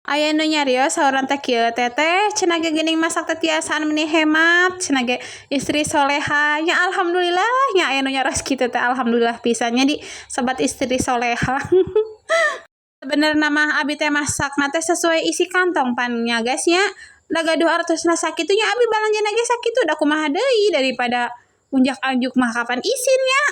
Aya nu nyarios saurang teh kieu, "Teteh," cenah ge, "geuning masak teh tiasaan meni hemat," cenah ge, "istri soleha." Nya alhamdulillah nya, aya nu nyaros kitu teh alhamdulillah pisan nya di sobat istri soleha. Sebenarna mah abi teh masakna teh sesuai isi kantong pan nya, guys, nya. Da gaduh artosna sakitu nya abi balanjana ge sakitu, da kumaha deui, daripada unjak anjuk mah kapan isin nya.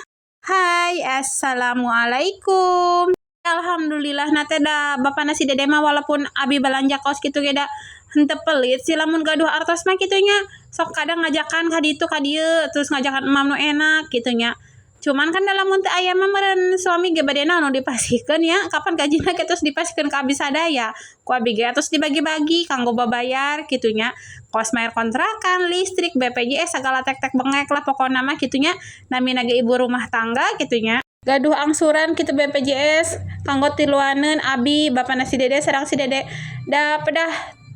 Hai, assalamualaikum. Alhamdulillah na teh da bapana si Dede mah walaupun abi balanja kos kitu ge da henteu pelit sih lamun gaduh artos mah kitu nya. Sok kadang ngajakan ka ditu ka dieu, terus ngajakan emam nu enak kitu nya. Cuman kan da lamun teu aya mah meureun suami ge bade naon nu dipasihkeun nya, kapan gajina ge terus dipasihkeun ka abi sadaya. Ku abi ge tos dibagi-bagi kanggo babayar kitu nya. Kos bayar kontrakan, listrik, BPJS, sagala tek-tek bengek lah pokona mah kitu nya. Namina ge ibu rumah tangga kitu nya. Gaduh angsuran kitu BPJS kanggo tiluaneun abi, bapana si Dede sareng si Dede. Da pedah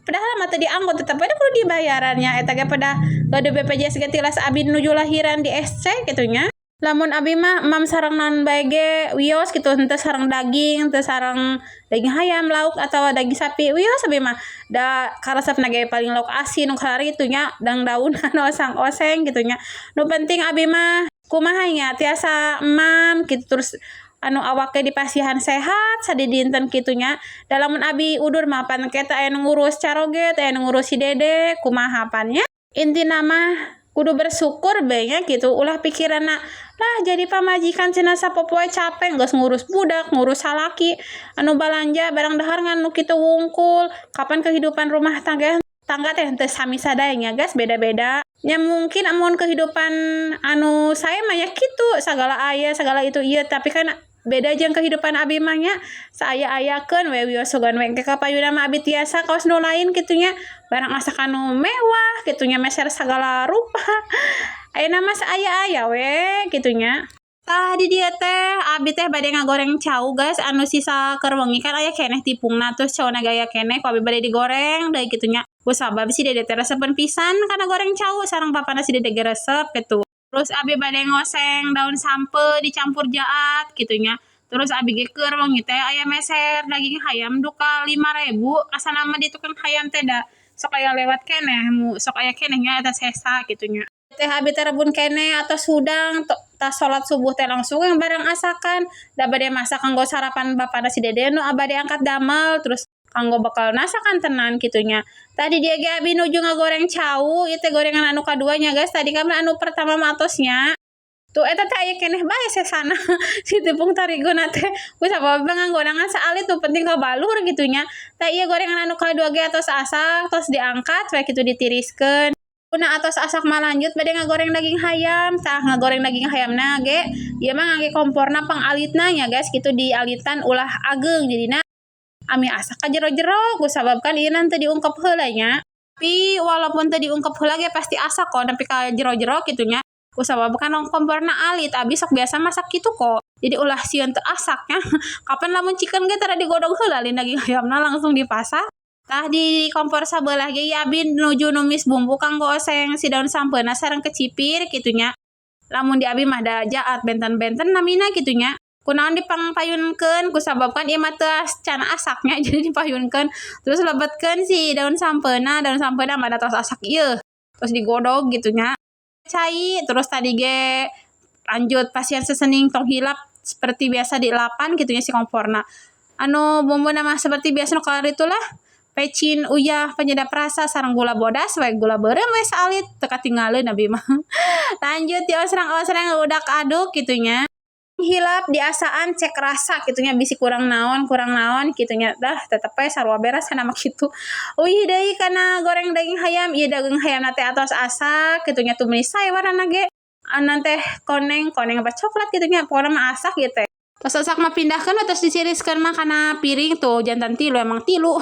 pedah mah teu dianggo tetep we kudu dibayaran nya, eta ge pedah gaduh BPJS ge tilas abi nuju lahiran di SC kitu nya. Lamun abi mah emam sareng naon bae ge wios kitu, henteu sareng daging, henteu sareng daging hayam, lauk atawa daging sapi, wios abi mah. Da karesepna ge paling lauk asin nu kitu nya, dangdaunan, oseng-oseng kitu nya. Nu penting abi mah kumaha nya, tiasa emam kitu, terus anu awak ge dipasihan sehat sadidinten kitu nya. Da lamun abi udur mah pan ke teu aya nu ngurus caroge, teu aya nu ngurus si Dede, kumaha pan nya. Intina mah kudu bersyukur be nya kitu, ulah pikiranna lah jadi pamajikan cenah sapopoe capek, geus ngurus budak, ngurus salaki, anu balanja barang dahar ngan nu kitu wungkul. Kapan kehidupan rumah tangga tangga teh henteu sami sadaya nya, guys, beda-beda. Nya mungkin amun kehidupan anu sae mah nya kitu, sagala aya, sagala itu ieu, tapi kan beda jeung kehidupan abi mah nya, saaya-ayakeun we wios sugan we engke ka payuna mah abi tiasa kawas nu lain kitu nya, barang masakan nu mewah kitu nya, meser sagala rupa. Ayeuna mah saaya-aya we kitu nya. Tah, di dieu teh abi teh bade ngagoreng cau, guys, anu sisa keur wengi kan aya keneh tipungna, terus cauna ge aya keneh, ku abi bade digoreng deui kitu nya. Kusabab si Dede teh resepeun pisan kana goreng cau, sareng papana si Dede ge resep kitu. Terus abi bade ngoseng daun sampeu dicampur jaat kitu nya. Terus abi ge keur wengi teh aya meser daging hayam duka 5.000, asana mah di tukang hayam teh da sok aya lewat keneh, sok aya keneh nya eta sesa kitu nya. Teh abi teh rebun keneh atos hudang, tas salat subuh teh langsung barang asakan, da bade masak kanggo sarapan bapana si Dede nu bade angkat damel, terus kanggo bekal sakantenan kitu nya. Tadi dieu ge abi nuju ngagoreng cau, ieu teh gorengan anu kadua nya, guys, tadi kan anu pertama mah atos nya. Tuh, eta teh aya keneh bae sesana si tepung tariguna teh, ku sabab nganggorengan saalit nu penting kabalur kitu nya. Tah, ieu gorengan anu kadua ge atos asak, tos diangkat we kitu, ditiriskeun. Nah, atos asak mah lanjut bade ngagoreng daging hayam. Tah, ngagoreng daging hayamna ge ieu mah ngangge komporna pangalitna nya, guys, kitu dialitan ulah ageung, jadina ami asak ka jero-jero, kusabab kan ieu teu diungkep heula nya. Tapi walaupun teu diungkep heula ge pasti asak kok nepi ka jero-jero kitu nya. Kusabab kan komporna alit, abi sok biasa masak kitu kok. Jadi ulah sieun teu asak nya. Kapan lamun chicken ge tara digodog heula, lain daging hayamna langsung dipasak. Tah, di kompor sabelah ge ieu abi nuju numis bumbu kanggo oseng si daun sampeuna sareng kecipir kitu nya. Lamun di abi mah da jaat benten-benten namina kitu nya. Kunaon dipangpayunkeun? Kusabab kan ieu mah teu can asak nya, jadi dipayunkeun. Terus lebetkeun si daun sampeuna, daun sampeuna mah da tos asak ieu. Terus digodog gitu nya. Cai, terus tadi ge lanjut pasihan seasoning, tong hilap seperti biasa dielapan gitu nya si komporna. Anu bumbuna mah seperti biasa nu itulah, pecin, uyah, penyedap rasa, sareng gula bodas we, gula beureum we saalit, teu katinggaleun abi mah. Lanjut diosrang-osrang, udak aduk kitu nya. Hilap diasaan, cek rasa kitu nya, bisi kurang naon kitu nya, dah tetep we sarua beres kana mah kitu. Uih deui kana goreng daging hayam, ieu daging hayamna teh atos asak kitu nya, tuh meni sae warnana ge. Anu teh koneng, koneng apa coklat kitu nya, pokona mah asak ieu teh. Tos asak mah pindahkeun we, tos disiriskeun mah kana piring tuh, janten tilu, emang tilu.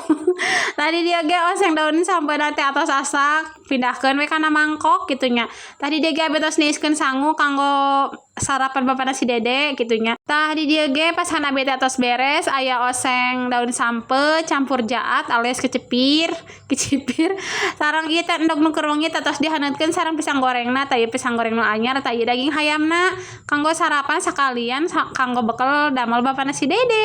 Tadi dia ge oseng daun sampeuna teh atos asak, pindahkeun we kana mangkok kitu nya. Tadi dia ge abi tos niiskeun sangu kanggo sarapan bapana si Dede kitu nya. Tah, di dieu ge pas abi teh atos beres, aya oseng daun sampeu campur jaat alias kecepir, kecipir. Sareng ieu teh endog nu keur wengi teh tos dihaneutkeun sareng pisang gorengna. Tah, ieu pisang goreng nu anyar, tah ieu daging hayamna kanggo sarapan sakalian kanggo bekal damel bapana si Dede.